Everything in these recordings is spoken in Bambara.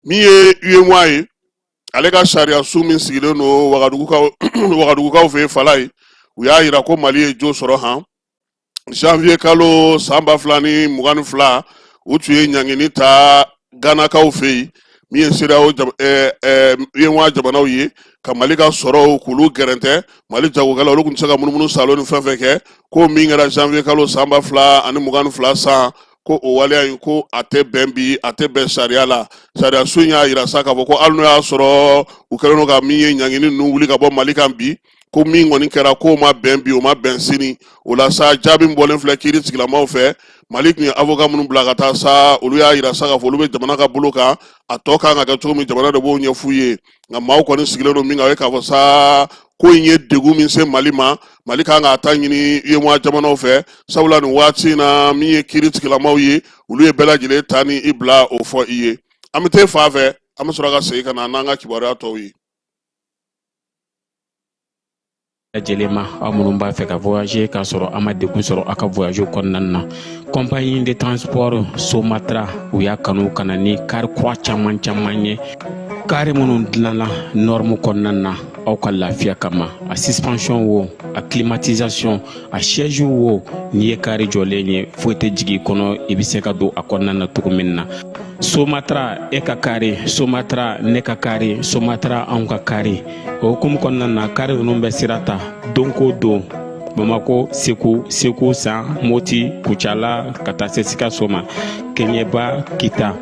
Min ye UEMOA ye, ale ka sariya sun min sigilen don Wagadugukaw fɛ yen, Falaye, u y'a yira ko Mali ye jo sɔrɔ han. Janvier kalo san 2022, u tun ye ɲangini ta Ganakaw fɛ yen, min ye CEDEAO, UEMOA jamanaw ye, ka Mali ka sɔrɔw k'olu gɛrɛntɛ. Mali jagokɛlaw, olu tun tɛ se ka munumunu salo ni fɛn fɛn kɛ. Ko min kɛra janvier kalo san 2022 san, ko o waleya in, ko a tɛ bɛn bi, a tɛ bɛn sariya la. Sariya sun y'a yira sa k'a fɔ ko hali n'o y'a sɔrɔ u kɛlen don ka min ye ɲangini ninnu wuli ka bɔ Mali kan bi, ko min kɔni kɛra, k'o ma bɛn bi, o ma bɛn sini. O la sa, jaabi min bɔlen filɛ kiiri tigilamaw fɛ, Mali tun ye avocat minnu bila ka taa sa, olu y'a yira sa k'a fɔ olu bɛ jamana ka bolo kan, a tɔ kan ka kɛ cogo min, jamana de b'o ɲɛf'u ye. Nka maaw kɔni sigilen don min kan, o ye k'a fɔ sa ko in ye degun min se Mali ma, Mali kan k'a ta ɲini UEMOA jamanaw fɛ, sabula nin waati in na, min ye kiiri tigilamaw ye, olu ye bɛɛ lajɛlen ta ni i bila o fɔ i ye. An bɛ taa fan fɛ, an bɛ sɔrɔ ka segin ka na n'an ka kibaruya tɔw ye. Lajɛlen ma, aw minnu b'a fɛ ka voyager k'a sɔrɔ a ma degun sɔrɔ aw ka voyage kɔnɔna na, compagnie de transport Somatra, u y'a kanu ka na ni kari kura caman caman ye, kari minnu dilanna norme kɔnɔna na aw ka lafiya kama. A suspension wo, a climatisation, a siège wo, n'i ye kari jɔlen ye, foyi tɛ jigin i kɔnɔ, i bɛ se ka don a kɔnɔna na cogo min na. Somatra, e ka kari Somatra, ne ka kari Somatra, anw ka kari. O hukumu kɔnɔna na, kari ninnu bɛ sira ta don ko don Bamako, Segu, Segu San, Moti, Kucala, ka taa se Sikaso ma, Kɛɲɛba, Kita.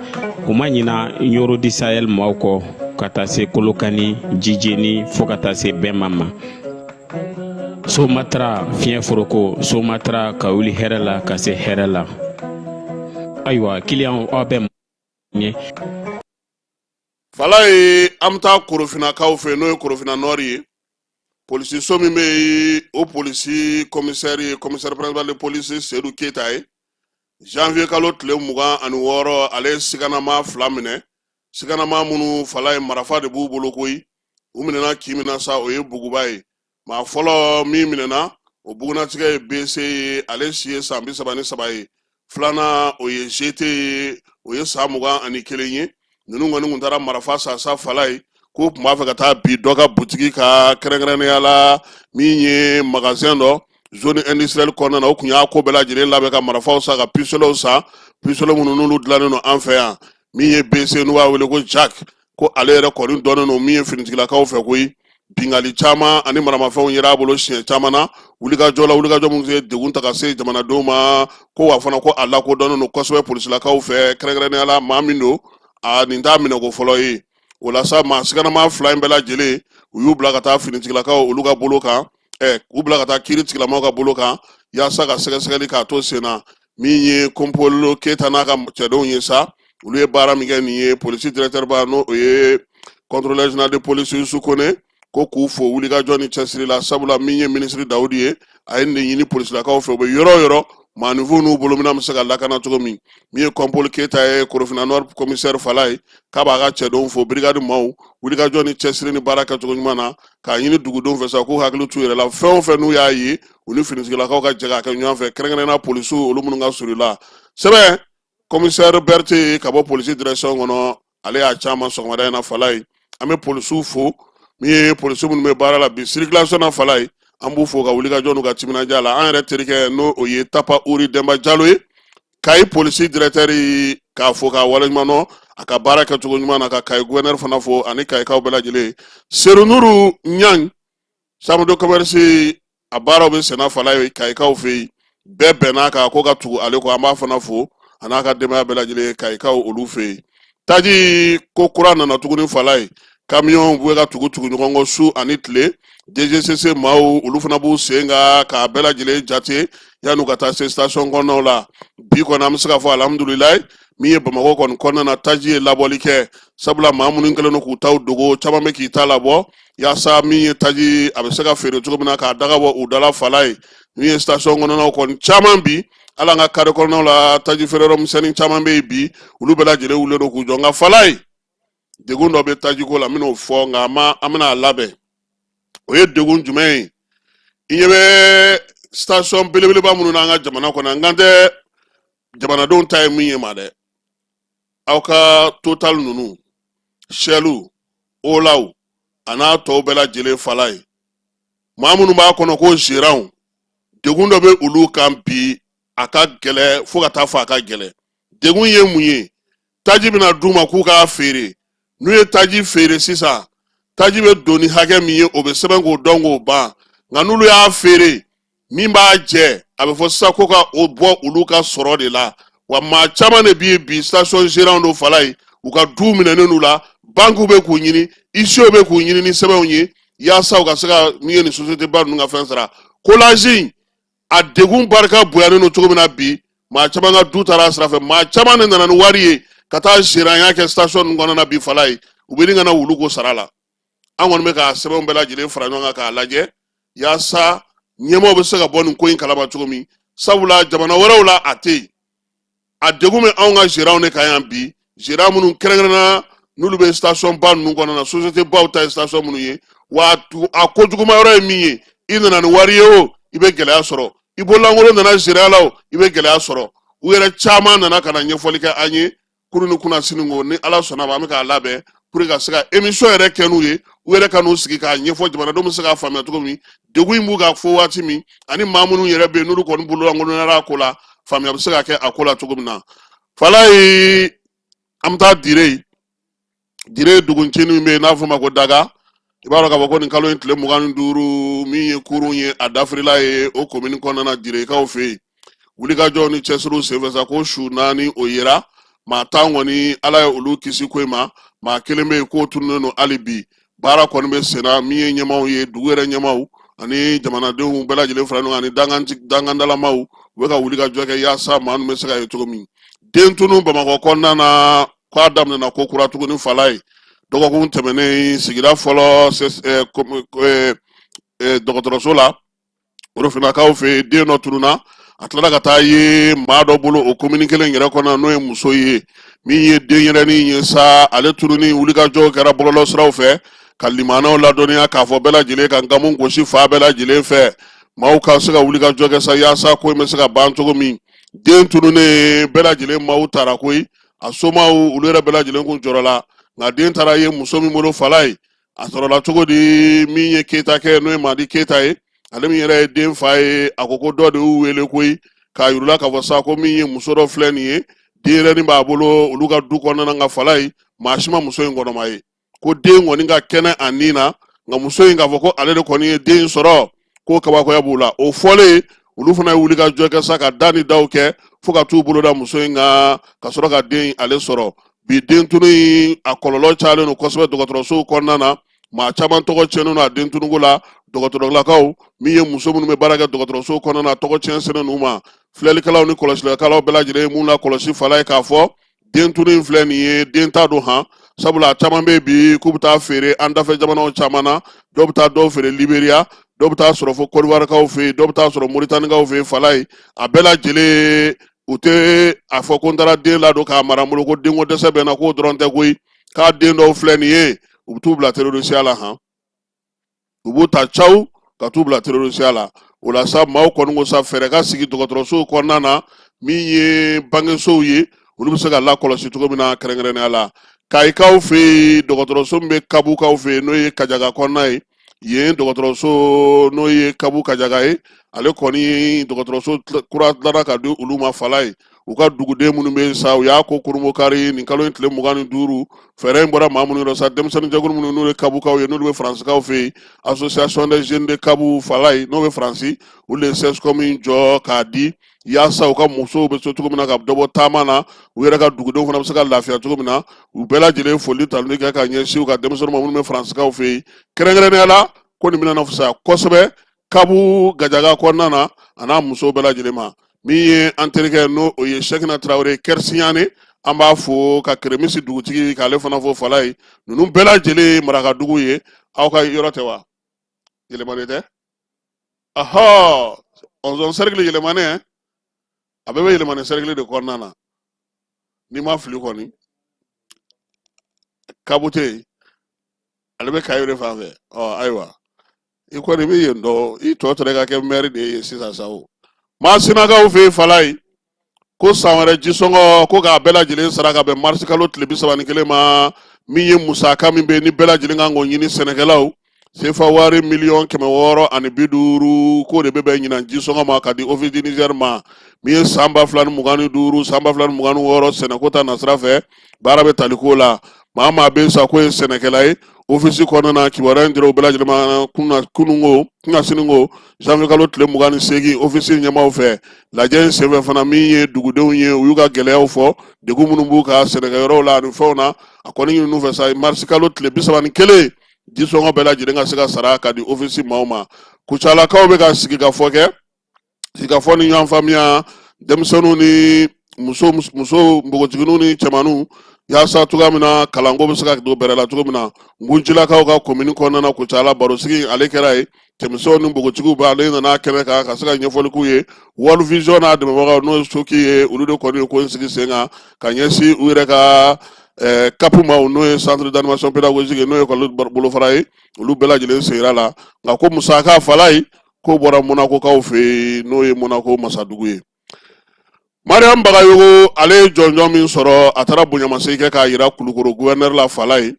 U ma ɲina Ɲoro du Sahel maaw kɔ, ka taa se Kolokani, Jijeni, fo ka taa se Bɛma ma. Somatra, fiɲɛ foroko Somatra, ka wuli hɛrɛ la ka se hɛrɛ la. Ayiwa, kiliyanw, aw bɛ ɲɛ. Falaye, an bɛ taa Korofinakaw fɛ, n'o ye Korofina Nord ye. Polisiso min bɛ yen, o polisi commissaire ye commissaire principal de police Seyidu Keyita ye. Janvier kalo tile 26, ale ye siganama fila minɛ, siganama minnu, Falaye, marafa de b'u bolo koyi. U minɛna kin min na sa, o ye Buguba ye. Maa fɔlɔ min minɛna, o bugunatigɛ ye BC ye, ale si ye san 33 ye. Filanan, o ye GT ye, o ye san 21 ye. Ninnu kɔni tun taara marafa san sa, Falaye, k'u tun b'a fɛ ka taa bin dɔ ka butigi kan, kɛrɛnkɛrɛnnenya la min ye magasin dɔ zone industrielle kɔnɔna na. O tun y'a ko bɛɛ lajɛlen labɛn ka marifaw san, ka pistoletw san, pistolet minnu n'olu dilannen don an fɛ yan. Min ye BC, n'u b'a wele ko Jacques, ko ale yɛrɛ kɔni dɔnnen don min ye finitigilakaw fɛ koyi. Binkanni caman ani maramafɛnw yera a bolo siɲɛ caman na wulikajɔ la, wulikajɔ minnu ye degun ta ka se jamanadenw ma. Ko wa fana, ko a lakodɔnnen don kosɛbɛ polisilakaw fɛ, kɛrɛnkɛrɛnnenya la maa min don, a nin t'a minɛko fɔlɔ ye. O la sa, maa siganama fila in bɛɛ lajɛlen, u y'u bila ka taa finitigilakaw olu ka bolo kan, k'u bila ka taa kiiri tigilamaw ka bolo kan, yaasa ka sɛgɛsɛgɛli k'a to sen na. Min ye Kɔnpolo Keyita n'a ka cɛdenw ye sa, olu ye baara min kɛ nin ye, polisi directeur ba, n'o o ye contrôleur général de police Yusu Kone, ko k'u fo wulikajɔ ni cɛsiri la, sabula min ye minisiri Dawudi ye, a ye nin ɲini polisilakaw fɛ, u bɛ yɔrɔ o yɔrɔ, maaninfinw n'u bolominɛn bɛ se ka lakana cogo min. Min ye Kɔnpolo Keyita ye, Korofina Nord commissaire, Falaye, k'a b'a ka cɛdenw fo, brigade maaw, wulikajɔ ni cɛsiri ni baara kɛcogo ɲuman na, k'a ɲini dugudenw fɛ sa k'u hakili t'u yɛrɛ la, fɛn o fɛn n'u y'a ye, u ni finitigilakaw ka jɛ k'a kɛ ɲɔgɔn fɛ, kɛrɛnkɛrɛnnenya polisiw, olu minnu ka surun i la. Sɛbɛn commissaire Berthe ka bɔ polisi direction kɔnɔ, ale y'a caman sɔgɔmada in na. Falaye, an bɛ polisiw fo, min ye polisi minnu bɛ baara la bi circulation na, Falaye, an b'u fo ka wulikajɔ n'u ka timinandiya la. An yɛrɛ terikɛ, n'o o ye Tapa Uri Denba Jalo ye, Kayi polisi directeur, k'a fo k'a waleɲuman dɔn a ka baara kɛcogo ɲuman na, ka Kayi gouverneur fana fo ani Kayikaw bɛɛ lajɛlen. Serunuru Ɲang, chambre de commerce, a baaraw bɛ senna, Falaye, Kayikaw fɛ yen, bɛɛ bɛnn'a kan ko ka tugu ale kɔ. An b'a fana fo a n'a ka denbaya bɛɛ lajɛlen, Kayikaw olu fɛ yen. Taji ko kura nana tuguni, Falaye, kamiyɔn bɛ ka tugu tugu ɲɔgɔn kɔ su ani tile. DGCC maaw, olu fana b'u sen kan k'a bɛɛ lajɛlen jate yan'u ka taa se station kɔnɔnaw la. Bi kɔni, an bɛ se k'a fɔ alihamudulilayi, min ye Bamakɔ kɔni kɔnɔna na, taji ye labɔli kɛ, sabula maa minnu kɛlen don k'u taw dogo, caman bɛ k'i ta labɔ yaasa min ye taji a bɛ se ka feere cogo min na, k'a daga bɔ u dala, Falaye. Min ye station kɔnɔnaw kɔni caman bi, hali an ka kare kɔnɔnaw la, taji feere yɔrɔ misɛnnin caman bɛ yen bi, olu bɛɛ lajɛlen wulilen don k'u jɔ. Nka Falaye, degun dɔ bɛ tajiko la, n bɛn'o fɔ, nka an bɛna a labɛn. O ye degun jumɛn ye? I ɲɛ bɛ station belebeleba minnu n'an ka jamana kɔnɔ, n kan tɛ jamanadenw ta ye min ye ma dɛ, aw ka Total ninnu. Shell, Olaw a n'a tɔw bɛɛ lajɛlen falaye. Maa minnu b'a kɔnɔ ko gérantw, degun dɔ bɛ olu kan bi, a ka gɛlɛ fo ka taa fɔ a ka gɛlɛ. Degun ye mun ye? Taji bɛna d'u ma k'u k'a feere. N'u ye taji feere sisan, taji bɛ don ni hakɛ min ye, o bɛ sɛbɛn k'o dɔn k'o ban. Nka n'olu y'a feere, min b'a jɛ, a bɛ fɔ sisan ko ka o bɔ olu ka sɔrɔ de la. Wa maa caman de bɛ yen bi, station gérant don falaye, u ka du minɛnen d'u la, banques bɛ k'u ɲini, huissiers bɛ k'u ɲini ni sɛbɛnw ye yaasa u ka se ka min ye nin société ba ninnu ka fɛn sara. Kolage in a degun barika bonyanen don cogo min na bi, maa caman ka du taara a sira fɛ. Maa caman de nana ni wari ye ka taa gérantya kɛ station ninnu kɔnɔna na bi falaye, u bɛ ɲini ka na wulu ko sara la. An kɔni bɛ ka sɛbɛnw bɛɛ lajɛlen fara ɲɔgɔn kan k'a lajɛ yaasa ɲɛmaaw bɛ se ka bɔ nin ko in kalama cogo min, sabula jamana wɛrɛw la a tɛ yen. A degun bɛ anw ka gérantw de kan yan bi, gérant minnu kɛrɛnkɛrɛnnenya n'olu bɛ station ba ninnu kɔnɔna na, société baw ta ye station minnu ye. Wa a kojuguma yɔrɔ ye min ye, i nana ni wari ye o, i bɛ gɛlɛya sɔrɔ. I bololankolon nana gérant la o, i bɛ gɛlɛya sɔrɔ. U yɛrɛ caman nana ka na ɲɛfɔli kɛ an ye kunu ni kunna sini ko ni Ala sɔnna ma, an bɛ k'a labɛn pour que ka se ka émission yɛrɛ kɛ n'u ye, u yɛrɛ ka n'u sigi k'a ɲɛfɔ jamanadenw bɛ se k'a faamuya cogo min, degun in b'u kan fo waati min, ani maa minnu yɛrɛ bɛ yen n'olu kɔni bololankolonyara a ko la, faamuya bɛ se ka kɛ a ko la cogo min na. Falaye, an bɛ taa Dire. Dire duguncinin bɛ yen n'a fɔ ma ko Daga. I b'a dɔn k'a fɔ ko nin kalo in tile 25, min ye kurun ye, a dafirila ye o komini kɔnɔna na, Direkaw fɛ yen. Wulikajɔw ni cɛsiriw senfɛ sa, ko su 4 o yera. Maa 10 kɔni, Ala ye olu kisi ko in ma. Maa kelen bɛ yen k'o tununnen don hali bi. Baara kɔni bɛ senna. Min ye ɲɛmaaw ye, dugu yɛrɛ ɲɛmaaw ani jamanadenw bɛɛ lajɛlen fara ɲɔgɔn kan ani dangandalamaw, u bɛ ka wulikajɔ kɛ yaasa maa ninnu bɛ se ka ye cogo min. Den tunu Bamakɔ kɔnɔna na, k'a daminɛna ko kura tuguni falaye. Dɔgɔkun tɛmɛnen, sigida fɔlɔ dɔgɔtɔrɔso la Worofinakaw fɛ yen, den dɔ tununna. A tilala ka taa ye maa dɔ bolo o komini kelen yɛrɛ kɔnɔ, n'o ye muso ye min ye denyɛrɛnin ye sa. Ale tununi, wulikajɔw kɛra bɔlɔlɔsiraw fɛ ka limanaw ladɔnniya k'a fɔ bɛɛ lajɛlen ka nkamu gosi fan bɛɛ lajɛlen fɛ, maaw ka se ka wulikajɔ kɛ sa yaasa ko in bɛ se ka ban cogo min. Den tununnen, bɛɛ lajɛlen maaw taara koyi. A somaw, olu yɛrɛ bɛɛ lajɛlen kun jɔrɔla. Nka den taara ye muso min bolo falaye, a sɔrɔla cogo di? Min ye Keyita kɛ, n'o ye Madi Keyita ye, ale min yɛrɛ ye den fa ye, a ko ko dɔ de y'u wele koyi k'a yir'u la k'a fɔ sa ko min ye muso dɔ filɛ nin ye, denyɛrɛnin b'a bolo olu ka du kɔnɔna na. Nka falaye, maa si ma muso in kɔnɔma ye ko den kɔni ka kɛnɛ a nin na, nka muso in k'a fɔ ko ale de kɔni ye den sɔrɔ, ko kabakoya b'u la. O fɔlen, olu fana ye wulikajɔ kɛ sa ka da ni daw kɛ fo ka t'u bolo da muso in kan ka sɔrɔ ka den ale sɔrɔ. Bi den tunu in, a kɔlɔlɔ cayalen don kosɛbɛ dɔgɔtɔrɔsow kɔnɔna na. Maa caman tɔgɔ tiɲɛnen don a den tunuko la. Dɔgɔtɔrɔlakaw, min ye muso minnu bɛ baara kɛ dɔgɔtɔrɔsow kɔnɔna na, tɔgɔ tiɲɛ selen n'u ma. Filɛlikɛlaw ni kɔlɔsilikɛlaw bɛɛ lajɛlen ye mun lakɔlɔsi falaye, k'a fɔ den tunu in filɛ nin ye, den ta don han, sabula a caman bɛ bi k'u bɛ taa feere an dafɛ jamanaw caman na. Dɔw bɛ taa dɔw feere Liberia, dɔw bɛ taa sɔrɔ fo Kɔdiwarikaw fɛ yen, dɔw bɛ taa sɔrɔ Moritanikaw fɛ yen falaye. A bɛɛ lajɛlen, u tɛ a fɔ ko n taara den ladon k'a mara n bolo ko denko dɛsɛ bɛ n na, k'o dɔrɔn tɛ koyi, k'a den dɔw filɛ nin ye, u bɛ t'u bila terorisiya la han, u b'u ta caw ka t'u bila terorisiya la. O la sa, maaw kɔni ko sa fɛɛrɛ ka sigi dɔgɔtɔrɔsow kɔnɔna na, min ye bangesow ye, olu bɛ se ka lakɔlɔsi cogo min na, kɛrɛnkɛrɛnnenya la Kayikaw fɛ yen, dɔgɔtɔrɔso min bɛ Kabukaw fɛ yen, n'o ye Kajaga kɔnɔna ye. Yen dɔgɔtɔrɔso, n'o ye Kabu Kajaga ye, ale kɔni dɔgɔtɔrɔso kura dilanna ka di olu ma falaye. U ka duguden minnu bɛ sa, u y'a ko kurunbonkari nin kalo in tile 25. Fɛɛrɛ in bɔra maa minnu yɔrɔ sa, denmisɛnnin jɛkulu minnu n'u ye Kabukaw ye, n'olu bɛ Faransikaw fɛ yen, Association des jeunes de Kabu falaye, n'o bɛ Faransi, olu de ye CSCOM in jɔ k'a di yaasa u ka musow bɛ se cogo min na ka dɔ bɔ taama na, u yɛrɛ ka dugudenw fana bɛ se ka lafiya cogo min na. U bɛɛ lajɛlen foli taloni kɛ ka ɲɛsin u ka denmisɛnninw ma minnu bɛ Faransikaw fɛ yen kɛrɛnkɛrɛnnenya la, ko nin bɛna na fisaya kosɛbɛ Kabu Gajaga kɔnɔna na, a n'a musow bɛɛ lajɛlen ma. Min ye an terikɛ, n'o o ye Sɛkina Tarawele Kɛrisiɲane, an b'a fo, ka Keremisi dugutigi k'ale fana fo falaye. Ninnu bɛɛ lajɛlen ye marakadugu ye. Aw ka yɔrɔ tɛ wa? Yɛlɛmane tɛ? Ahɔ, ɔnzɔn sɛrikili Yɛlɛmane, a bɛɛ bɛ Yɛlɛmane sɛrikili de kɔnɔna na, n'i ma fili kɔni. Kabu tɛ yen, ale bɛ Kayo de fan fɛ. Ɔ ayiwa, i kɔni bɛ yen dɔn, i tɔ tora ka kɛ mɛri de ye sisan sa. O Masinakaw fɛ yen falaye, ko san wɛrɛ jisɔngɔ ko k'a bɛɛ lajɛlen sara ka bɛn marisi kalo tile 31 ma. Min ye musaka min bɛ yen ni bɛɛ lajɛlen kan k'o ɲini sɛnɛkɛlaw, sefa wari 650 miliyɔn, k'o de bɛ bɛn ɲinan jisɔngɔ ma ka di Office du Niger ma. Min ye san 2025, san 2026 sɛnɛko ta nasira fɛ, baara bɛ tali ko la. Maa maa bɛ sa k'o ye sɛnɛkɛla ye, ofisi kɔnɔna na, kibaruya in dira o bɛɛ lajɛlen ma kununko kunasini ko janvier kalo tile 28, ofisi ɲɛmaaw fɛ. Lajɛ in senfɛ fana, min ye dugudenw ye, u y'u ka gɛlɛyaw fɔ, degun minnu b'u ka sɛnɛkɛyɔrɔw la ani fɛnw na. A kɔni ɲin'u fɛ sa, marisi kalo tile 31, jisɔngɔ bɛɛ lajɛlen ka se ka sara ka di ofisi maaw ma. Kucalakaw bɛ ka sigikafɔ kɛ, sigikafɔ ni ɲɔgɔn faamuya, denmisɛnninw ni muso muso npogotigininw ni cɛmanninw, yaasa cogoya min na kalanko bɛ se ka don bɛrɛ la cogo min na Ngunjilakaw ka komini kɔnɔna na Kucala. Barosigi ale kɛra yen, cɛmisɛnw ni npogotigiw bɛ ale nana kɛnɛ kan ka se ka ɲɛfɔli k'u ye. World Vision n'a dɛmɛbagaw, n'o ye Soki ye, olu de kɔni ye ko in sigi sen kan ka ɲɛsin u yɛrɛ ka CAP ma, n'o ye centre d'animation pédagogique, n'o ye ekɔli bolofara ye. Olu bɛɛ lajɛlen segira la. Nka ko musaka fala ye ko bɔra Monakokaw fɛ yen, n'o ye Monako masadugu ye. Mariam Bagayogo, ale ye jɔnjɔn min sɔrɔ, a taara bonyamasegin kɛ k'a yira Kulukoro gouverneur la fala ye.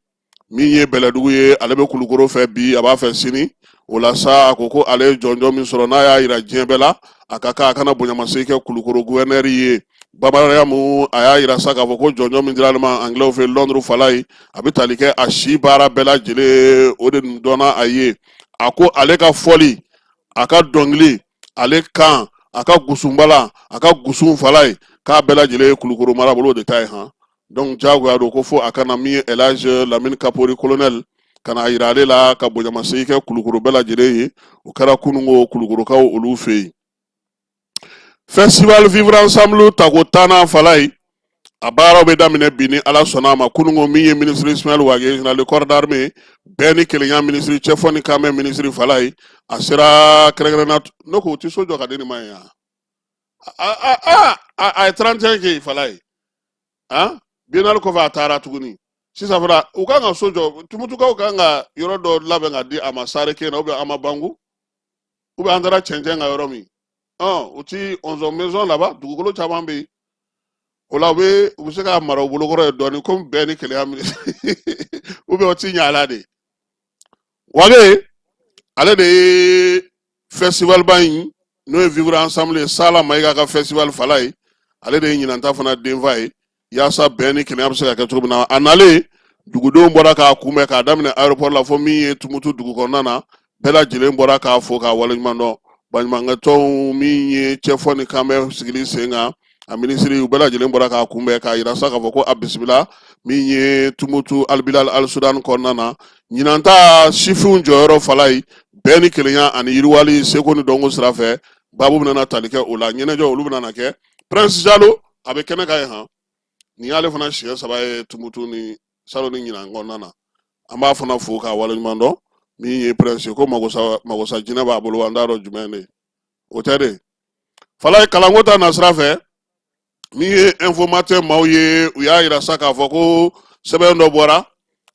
Min ye Bɛlɛdugu ye, ale bɛ Kulukoro fɛ bi, a b'a fɛ sini. O la sa, a ko ko ale ye jɔnjɔn min sɔrɔ, n'a y'a yira diɲɛ bɛɛ la, a ka kan a kana bonyamasegin kɛ Kulukoro gouverneur ye. Mariyamu, a y'a yira sa k'a fɔ ko jɔnjɔn min dira ale ma Anglais fɛ Londres fala ye, a bɛ tali kɛ a si baara bɛɛ lajɛlen, o de dɔnna a ye. A ko ale ka fɔli, a ka dɔnkili, ale kan, a ka gusunbala, a ka gusun fala ye, k'a bɛɛ lajɛlen ye Kulukoro marabolo de ta ye han. Donc jagoya don ko fo a ka na min ye Elhadj Lamine Kapori colonel ka na yira ale la ka bonyamasegin kɛ Kulukoro bɛɛ lajɛlen ye. O kɛra kununko Kulukorokaw olu fɛ yen. Festival Vivre Ensemble tako 10nan fala ye, a baaraw bɛ daminɛ bi ni Ala sɔnna a ma. Kununko, min ye ministre Ismaël Wagué, général de corps d'armée, bɛn ni kelenya ministre, cɛfɔ ni kanbɛn ministre fala ye, a sera kɛrɛnkɛrɛnna. Ne ko o ti so jɔ ka di nin ma ye yan. A a ye 31 kɛ fala ye han. Biennale kɔfɛ, a taara tuguni. Sisan fana, u kan ka so jɔ. Tumutukaw kan ka yɔrɔ dɔ labɛn ka di a ma Sareke na, ou bien Amabangu, ou bien an taara cɛncɛn ka yɔrɔ min. U ti onze maison là-bas, dugukolo caman bɛ yen. O la, u bɛ se k'a mara u bolokɔrɔ ye dɔɔnin komi bɛɛ ni keleya minɛ, ou bien o ti ɲɛ a la de. Wage, ale de ye festival ba in, n'o ye Vivre Ensemble ye, Sala Mayiga ka festival fala ye, ale de ye ɲinanta fana denfa ye, yaasa bɛn ni kelenya bɛ se ka kɛ cogo min na. A nalen, dugudenw bɔra k'a kunbɛn k'a daminɛ aéroport la fo min ye Tumutu dugu kɔnɔna na. Bɛɛ lajɛlen bɔra k'a fo k'a waleɲuman dɔn. Baɲumankɛtɔnw, min ye cɛfɔ ni kanbɛn sigili sen kan a minisiri, u bɛɛ lajɛlen bɔra k'a kunbɛn k'a yira sa k'a fɔ ko a bisimila min ye Tumutu Albilal Al Sudan kɔnɔna na. Ɲinan ta sifinw jɔyɔrɔ fala ye bɛn ni kelenya ani yiriwali seko ni dɔnko sira fɛ, baabu bɛna tali kɛ o la. Ɲɛnajɛ olu bɛna kɛ. Prince Jalo, a bɛ kɛnɛ kan ye han. Nin y'ale fana siɲɛ saba ye Tumutu ni salon ni ɲinan kɔnɔna na. An b'a fana fo k'a waleɲuman dɔn. Min ye Prince ko magosa magosa jinɛ b'a bolo, an t'a dɔn jumɛn de o tɛ de fala ye. Kalanko ta nasira fɛ, min ye Info Matin maaw ye, u y'a yira sa k'a fɔ ko sɛbɛn dɔ bɔra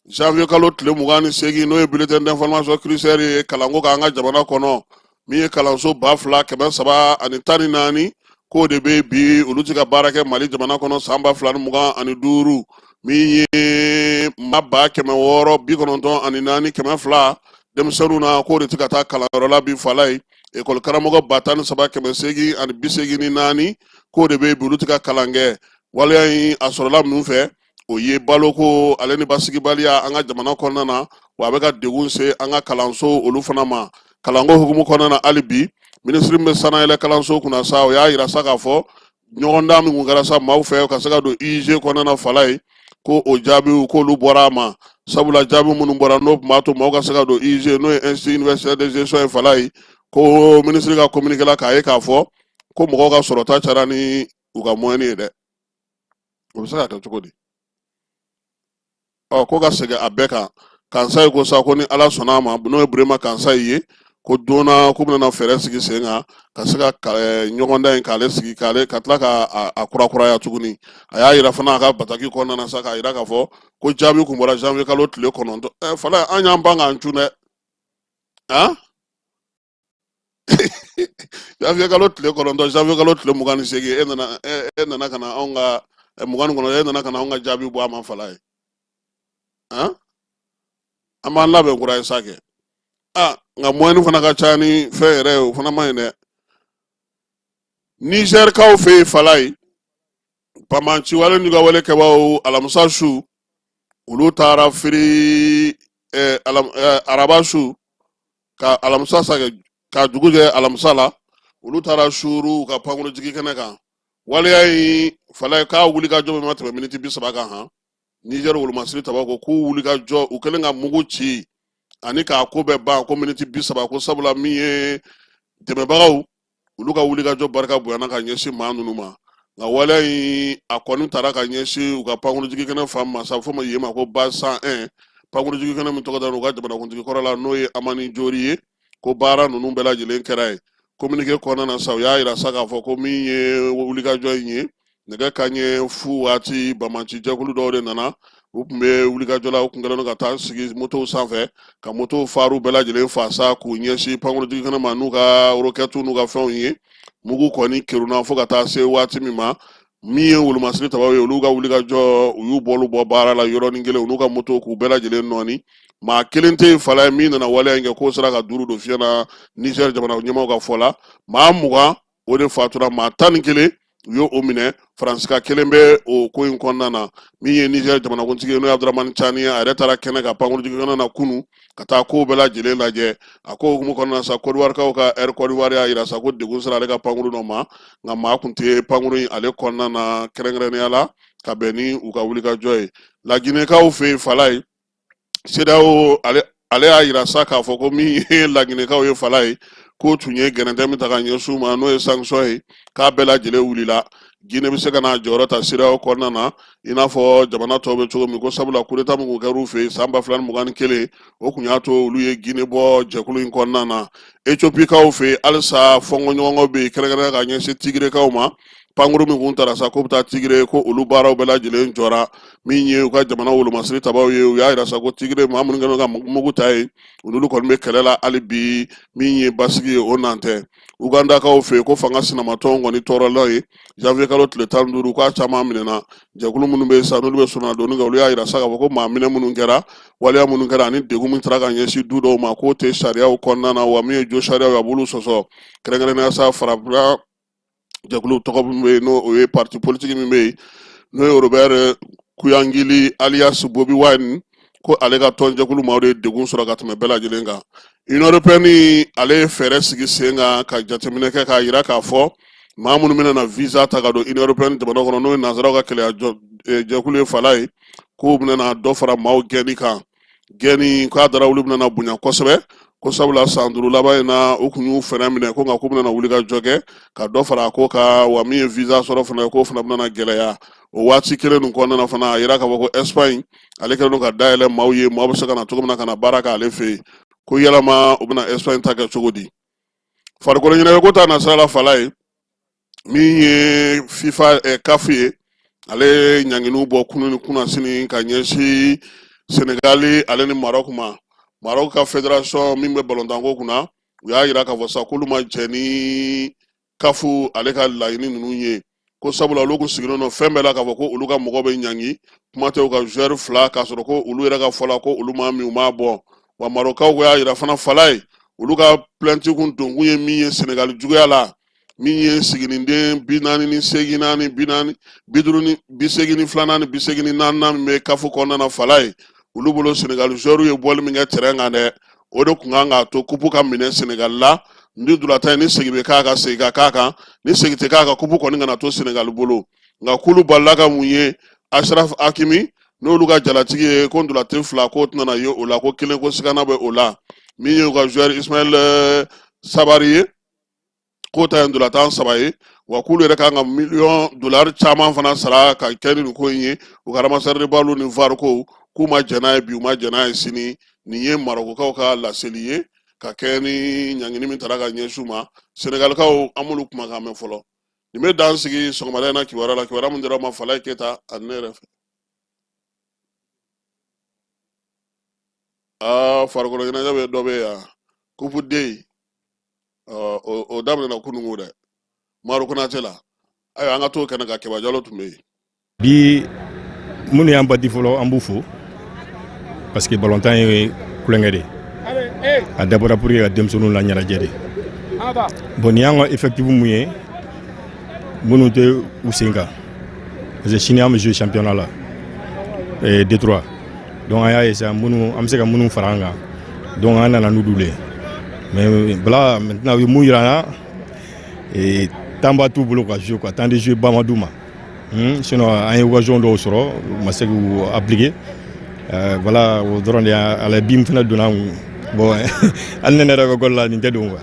janvier kalo tile 28, n'o ye bulletin d'information crucial ye kalanko kan an ka jamana kɔnɔ. Min ye kalanso 2314, k'o de bɛ bi, olu tɛ ka baara kɛ Mali jamana kɔnɔ san 2025. Min ye maa 694,200 denmisɛnninw na, k'o de tɛ ka taa kalanyɔrɔ la bi fala ye. Ekɔli karamɔgɔ 13,884, k'o de bɛ bi, olu tɛ ka kalan kɛ. Waleya in, a sɔrɔla mun fɛ? O ye baloko ale ni basigibaliya an ka jamana kɔnɔna na, wa a bɛ ka degun se an ka kalanso olu fana ma. Kalanko hukumu kɔnɔna na hali bi, minisiri min bɛ sanayɛlɛ kalanso kunna sa, o y'a yira sa k'a fɔ ɲɔgɔndan min kun kɛra sa maaw fɛ ka se ka don UIG kɔnɔna na fala ye, ko o jaabiw, k'olu bɔra a ma. Sabula jaabi minnu bɔra, n'o tun b'a to maaw ka se ka don UIG, n'o ye Institut universitaire de gestion ye fala ye, ko minisiri ka communiqué la, k'a ye k'a fɔ ko mɔgɔw ka sɔrɔta cayara ni u ka moyenne ye dɛ. O bɛ se ka kɛ cogo di? Ɔ, ko ka segin a bɛɛ kan. Kansayi ko sa ko ni Ala sɔnna a ma, n'o ye Burema Kansayi ye, ko don na k'u bɛna fɛɛrɛ sigi sen kan ka se ka ɲɔgɔndan in k'ale sigi k'ale ka tila ka a kurakuraya tuguni. A y'a yira fana a ka bataki kɔnɔna na sa, k'a yira k'a fɔ ko jaabi kun bɔra janvier kalo tile 9. Fala, an y'an ban k'an cun dɛ. Han, janvier kalo tile 9, janvier kalo tile 28, e nana ka na anw ka 29, e nana ka na anw ka jaabi bɔ a ma fala ye. Han, an b'an labɛn kura ye sa kɛ. Ah, nka moyenne fana ka ca ni fɛn yɛrɛ ye, o fana man ɲi dɛ. Nizɛrikaw fɛ yen, Falayi, banbaanci wale n'u ka wale kɛbaaw, alamisa su olu taara firi, araba su ka alamisa sa kɛ, ka dugu jɛ alamisa la, olu taara suuru u ka pankurujigi kɛnɛ kan. Waleya in, Falayi, k'a wuli ka jɔ min ma tɛmɛ miniti 30 kan. Han, Nizɛri wolomasiri tabaw ko k'u wuli ka jɔ, u kɛlen ka mugu ci ani k'a ko bɛɛ ban ko miniti 30, ko sabula min ye dɛmɛbagaw, olu ka wulikajɔ barika bonyana ka ɲɛsin maa ninnu ma. Nka waleya in, a kɔni taara ka ɲɛsin u ka pankurujigi kɛnɛ fan ma sa, fɔ ma yen ma ko base 101, pankurujigi kɛnɛ min tɔgɔ dara u ka jamanakuntigi kɔrɔ la, n'o ye Amani Jori ye, ko baara ninnu bɛɛ lajɛlen kɛra yen. Communiqué kɔnɔna na sa, u y'a yira sa k'a fɔ ko min ye wulikajɔ in ye, nɛgɛ kanɲɛ fu waati, banbaanci jɛkulu dɔw de nana, u tun bɛ wulikajɔ la, u tun kɛlen don ka taa sigi motow sanfɛ ka motow faru bɛɛ lajɛlen fa sa, k'u ɲɛsin pankurujigi kɛnɛ ma n'u ka rokɛtiw n'u ka fɛnw ye. Mugu kɔni kerunna fo ka taa se waati min ma, min ye wolomasiri tabaw ye, olu ka wulikajɔ, u y'u bɔlu bɔ baara la yɔrɔnin kelen, u n'u ka motow k'u bɛɛ lajɛlen nɔɔni. Maa kelen tɛ yen, Falaye, min nana waleya in kɛ k'o sera ka duuru don fiɲɛ na. Nizɛri jamana ɲɛmaaw ka fɔ la, maa 20 o de fatura, maa 11 u ye o minɛ, Faransika kelen bɛ o ko in kɔnɔna na. Min ye Nizɛri jamanakuntigi ye, n'o ye Abudramani Cani ye, a yɛrɛ taara kɛnɛ kan pankurujigi kɛnɛ na kunu ka taa kow bɛɛ lajɛlen lajɛ. A ko hukumu kɔnɔna na sa, Kɔdiwarikaw ka Air Côte d'Ivoire y'a yira sa ko degun sera ale ka pankurun dɔ ma, nka maa kun tɛ pankurun in ale kɔnɔna na kɛrɛnkɛrɛnnenya la, ka bɛn ni u ka wulikajɔ ye. Laginɛkaw fɛ yen, Falaye, CEDEAO ale y'a yira sa k'a fɔ ko min ye laginɛkaw ye, Falaye, k'o tun ye gɛrɛntɛ min ta ka ɲɛsin u ma, n'o ye sanction ye, k'a bɛɛ lajɛlen wulila. Guinée bɛ se ka n'a jɔyɔrɔ ta CEDEAO kɔnɔna na i n'a fɔ jamana tɔw bɛ cogo min, ko sabula coup d'état min kun kɛra u fɛ yen san 2021, o kun y'a to olu ye Guinée bɔ jɛkulu in kɔnɔna na. Ethiopikaw fɛ yen, halisa fɔnkɔɲɔgɔnkɔ bɛ yen, kɛrɛnkɛrɛnnenya ka ɲɛsin Tigrekaw ma. Pankuru min kun tara sa k'o bɛ taa Tigre, ko olu baaraw bɛɛ lajɛlen jɔra. Min ye u ka jamana wolomasiri tabaw ye, u y'a yira sa ko Tigre maa minnu kɛlen ka mugu ta ye, u n'olu kɔni bɛ kɛlɛ la hali bi. Min ye basigi ye, o nan tɛ. Ugandakaw fɛ yen, ko fanga sinamatɔnw kɔni tɔɔrɔla ye janvier kalo tile 15, k'a caman minɛna. Jɛkulu minnu bɛ yen sa, n'olu bɛ sɔrɔnadonni kɛ, olu y'a yira sa k'a fɔ ko maa minɛ minnu kɛra, waleya minnu kɛra ani degun min taara ka ɲɛsin du dɔw ma, k'o tɛ sariyaw kɔnɔna na, wa min ye jo sariyaw ye, a b'olu sɔsɔ. Kɛrɛnkɛrɛnnenya sa, farafina jɛkulu tɔgɔ min bɛ yen, n'o o ye parti politique min bɛ yen, n'o ye Robert Kyagulanyi alias Bobi Wine, ko ale ka tɔnjɛkulu maaw de ye degun sɔrɔ ka tɛmɛ bɛɛ lajɛlen kan. Union européenne ale ye fɛɛrɛ sigi sen kan ka jateminɛ kɛ k'a yira k'a fɔ maa minnu bɛna na visa ta ka don Union européenne jamana kɔnɔ, n'o ye nansaraw ka kelenya jɛkulu ye, Falaye, k'u bɛna na dɔ fara maaw gɛnni kan. Gɛnni k'a darawuli bɛna na bonya kosɛbɛ, ko sabula san 5 laban in na, u kun y'u fɛɛrɛ minɛ ko, nka k'u bɛna na wuli ka jɔ kɛ ka dɔ fara a ko kan, wa min ye visa sɔrɔ fana, k'o fana bɛna na gɛlɛya. O waati kelen nin kɔnɔna na fana, a yira k'a fɔ ko Espagne ale kɛlen don ka dayɛlɛ maaw ye, maaw bɛ se ka na cogo min na ka na baara k'ale fɛ yen, ko yalama u bɛna Espagne ta kɛ cogo di? Farikolo ɲɛnajɛ ko ta nasira la, Falaye, min ye FIFA, CAF ye, ale ye ɲanginiw bɔ kunu ni kunasini ka ɲɛsin Senegali ale ni Maroc ma. Maroc ka fédération min bɛ balontanko kunna, u y'a yira k'a fɔ sa k'olu ma jɛn ni CAF ale ka laɲini ninnu ye, ko sabula olu kun sigilen don fɛn bɛɛ la k'a fɔ ko olu ka mɔgɔ bɛ ɲangi, kuma tɛ u ka joueur fila, k'a sɔrɔ ko olu yɛrɛ ka fɔ la ko olu ma min, u m'a bɔ. Wa Marokaw ko y'a yira fana, Falaye, olu ka plainte kun donkun ye min ye Senegali juguya la, min ye siginiden 48 naani 40 50 ni 82nan ni 84nan min bɛ CAF kɔnɔna na, Falaye, olu bolo Senegali joueur ye bɔli min kɛ terrain kan dɛ, o de kun kan k'a to kupu ka minɛ Senegali la. Ni ntolatan ye, ni segin bɛ k'a kan, segin ka k'a kan, ni segin tɛ k'a kan, kupu kɔni kana to Senegali bolo. Nka k'olu balila ka mun ye, Achraf Hakimi n'olu ka jalatigi ye, ko ntolatan fila k'o tɛna ye o la, ko kelen ko sigana bɛ o la. Min ye u ka joueur Ismail Sabiri ye, k'o ta ye ntolatan saba ye, wa k'olu yɛrɛ kan ka miliyɔn dolari caman fana sara ka kɛ ni nin ko in ye. U ka ramasseur de balle ni VAR ko k'u ma jɛn n'a ye bi, u ma jɛn n'a ye sini. Nin ye Marɔkukaw ka laseli ye ka kɛ ni ɲangini min tara ka ɲɛsin u ma. Senegalikaw, an m'olu kumakan mɛn fɔlɔ. Nin bɛ dan sigi sɔgɔmada in na kibaruya la, kibaruya min dira ma Falaye Keyita ani ne yɛrɛ fɛ. Aa, farikolo ɲɛnajɛ bɛ dɔ bɛ yan, coupe D o daminɛna kununko dɛ, Maro Konate la. Ayiwa, an ka t'o kɛnɛ kan, Kɛba Jalo tun bɛ yen. Bi minnu y'an bati fɔlɔ, an b'u fo. Parce que balontan ye tulonkɛ de ye, a dabɔra pour que ka denmisɛnninw laɲɛnajɛ de. Bon, nin y'an ka effectif mun ye, minnu tɛ u sen kan, parce que sini an bɛ jouer championnat la D3. Donc an y'a essayer minnu an bɛ se ka minnu fara an kan, donc an nana n'olu de ye. Mais voilà, maintenant u ye mun yira an na, temps ba t'u bolo ka jouer quoi, temps de jeu ba ma d'u ma. Sinon an ye occasion dɔw sɔrɔ, u ma se k'u appliquer. Voilà, o dɔrɔn de y'a la but fana donna an kun. Bon, hali ne yɛrɛ bɛ gɔli la, nin tɛ don quoi.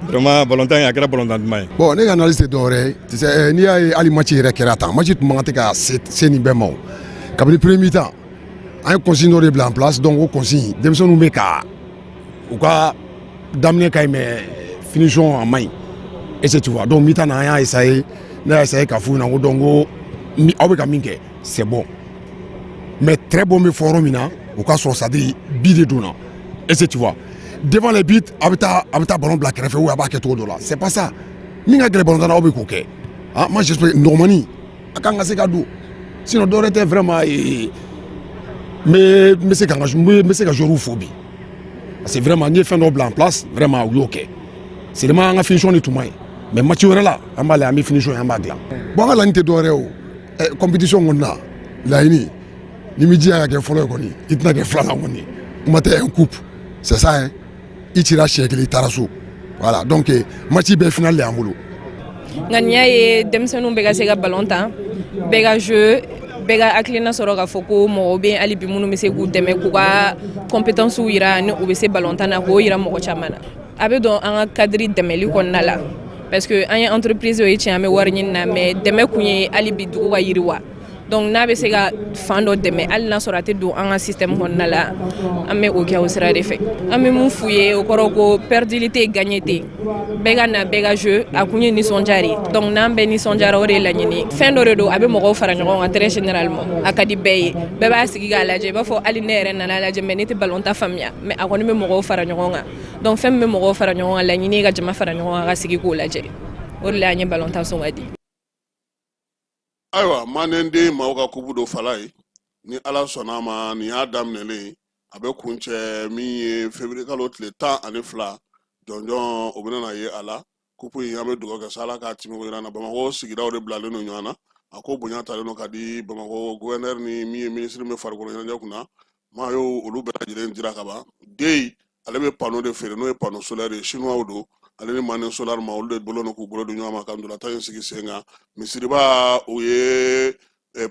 Vraiment, balontan a kɛra balontan duman ye. Bon, ne ka analyse tɛ dɔwɛrɛ ye, tu sais, n'i y'a ye hali match yɛrɛ kɛra tan, match tun man kan tɛ ka se nin bɛɛ ma. O kabini premier mi-temps, an ye consigne dɔ de bila en place. Donc o consigne, denmisɛnninw bɛ ka u ka daminɛ ka ɲi, mais finition a man ɲi, est-ce que tu vois? Donc mi-temps na, an y'a essayer, ne y'a essayer k'a f'u ɲɛna ko donc ko aw bɛ ka min kɛ, c'est bon, mais très bon bɛ fɔ yɔrɔ min na, o ka sɔrɔ, c'est à dire but de donna, est-ce que tu vois? Devant les buts, a bɛ taa ballon bila kɛrɛfɛ ou a b'a kɛ cogo dɔ la, c'est pas ça. Min ka gɛlɛn ballon na, aw bɛ k'o kɛ. Ah, moi j'espère nɔgɔmani a kan ka se ka don, sinon dɔwɛrɛ tɛ. Vraiment, n bɛ se ka n ka n bɛ se ka joueurs fo bi, parce que vraiment n ye fɛn dɔw bila en place, vraiment u y'o kɛ. Seulement an ka finition de tun man ɲi, mais match wɛrɛ la, an b'a lajɛ, an bɛ finition ye, an b'a dilan. Bon, an ka laɲini tɛ dɔwɛrɛ ye o, compétition kɔni na, laɲini ni mi jija ka kɛ fɔlɔ ye kɔni, i tɛna kɛ filanan kɔni, kuma tɛ un coupe, c'est ça hein. I cira siɲɛ kelen, i taara so. Voilà, donc match bɛɛ final de y'an bolo. Nka n'i y'a ye denmisɛnninw bɛ ka se ka ballon tan, bɛɛ ka jeu, bɛɛ ka hakilina sɔrɔ k'a fɔ ko mɔgɔw bɛ yen hali bi minnu bɛ se k'u dɛmɛ k'u ka compétences yira, ni u bɛ se ballon tan na, k'o yira mɔgɔ caman na. A bɛ dɔn an ka cadre dɛmɛli kɔnɔna la, parce que an ye entreprise, o ye tiɲɛ, an bɛ wari ɲini na, mais dɛmɛ kun ye hali bi dugu ka yiriwa. Donc n'a bɛ se ka fan dɔ dɛmɛ, hali n'a sɔrɔ a tɛ don an ka système kɔnɔna la, an bɛ o kɛ o sira de fɛ. An bɛ mun f'u ye? O kɔrɔ ko perdili tɛ yen, gagné tɛ yen, bɛɛ ka na, bɛɛ ka jeu, a kun ye nisɔndiya de ye. Donc n'an bɛɛ nisɔndiyara, o de ye laɲini ye. Fɛn dɔ de don, a bɛ mɔgɔw fara ɲɔgɔn kan. Très généralement, a ka di bɛɛ ye, bɛɛ b'a sigi k'a lajɛ. I b'a fɔ hali ne yɛrɛ nana lajɛ, mais ne tɛ ballon ta faamuya, mais a kɔni bɛ mɔgɔw fara ɲɔgɔn kan. Donc fɛn min bɛ mɔgɔw fara ɲɔgɔn kan, laɲini ye ka jama fara ɲɔgɔn kan ka sigi k'o lajɛ. O de la an ye ballon ta sɔn ka di. Ayiwa, mandenden maaw ka kupu don fala ye, ni Ala sɔnna a ma, nin y'a daminɛlen ye, a bɛ kuncɛ min ye février kalo tile 12 jɔnjɔn, o bɛna na ye a la. Kupu in, an bɛ dugawu kɛ sa, Ala k'a timiko yira an na. Bamakɔ sigidaw de bilalen don ɲɔgɔn na. A ko bonya talen don ka di Bamakɔ gouverneur ni min ye minisiri min farikolo ɲɛnajɛ kunna, maa y'o olu bɛɛ lajɛlen dira ka ban. Den ale bɛ panneau de feere, n'o ye panneau solaire ye, chinois don. Ale ni Manden Solar ma, olu de bolo k'u bolo don ɲɔgɔn ma ka ntolantan in sigi sen kan. Misiriba, u ye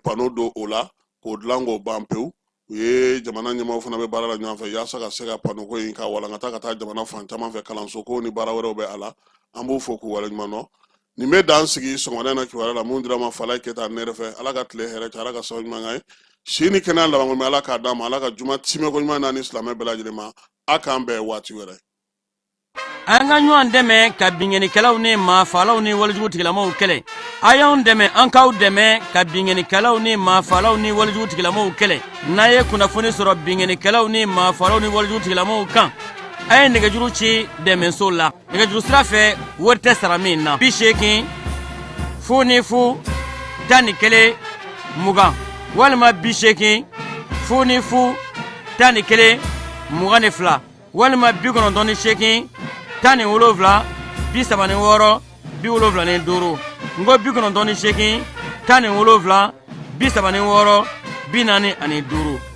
panneau don o la k'o dilan k'o ban pewu. U ye jamana ɲɛmaaw fana bɛ baara la ɲɔgɔn fɛ yaasa ka se ka panneau ko in ka walankata ka taa jamana fan caman fɛ, kalanso ko ni baara wɛrɛw bɛ a la. An b'u fo k'u waleɲuman dɔn. Nin bɛ dan sigi sɔgɔmada in na kibaruya la mun dira ma Falaye Keyita ne yɛrɛ fɛ. Ala ka tile hɛrɛ cɛ, Ala ka sababu ɲuman k'an ye, si ni kɛnɛya labanko ɲuman, Ala k'a d'an ma. Ala ka juma timɛko ɲuman n'a ni silamɛ bɛɛ lajɛlen ma. A k'an bɛn waati wɛrɛ. An ka ɲɔgɔn dɛmɛ ka binkannikɛlaw ni maafalaw ni walejugu tigilamaw kɛlɛ. A y'anw dɛmɛ, an k'aw dɛmɛ ka binkannikɛlaw ni maafalaw ni walejugu tigilamaw kɛlɛ. N'a ye kunnafoni sɔrɔ binkannikɛlaw ni maafalaw ni walejugu tigilamaw kan, a ye nɛgɛjuru ci dɛmɛso la nɛgɛjuru sira fɛ, wari tɛ sara min na: 80 00 11 20 walima 80 00 11 22 walima 98 17 36 75. N ko 98 17 36 45.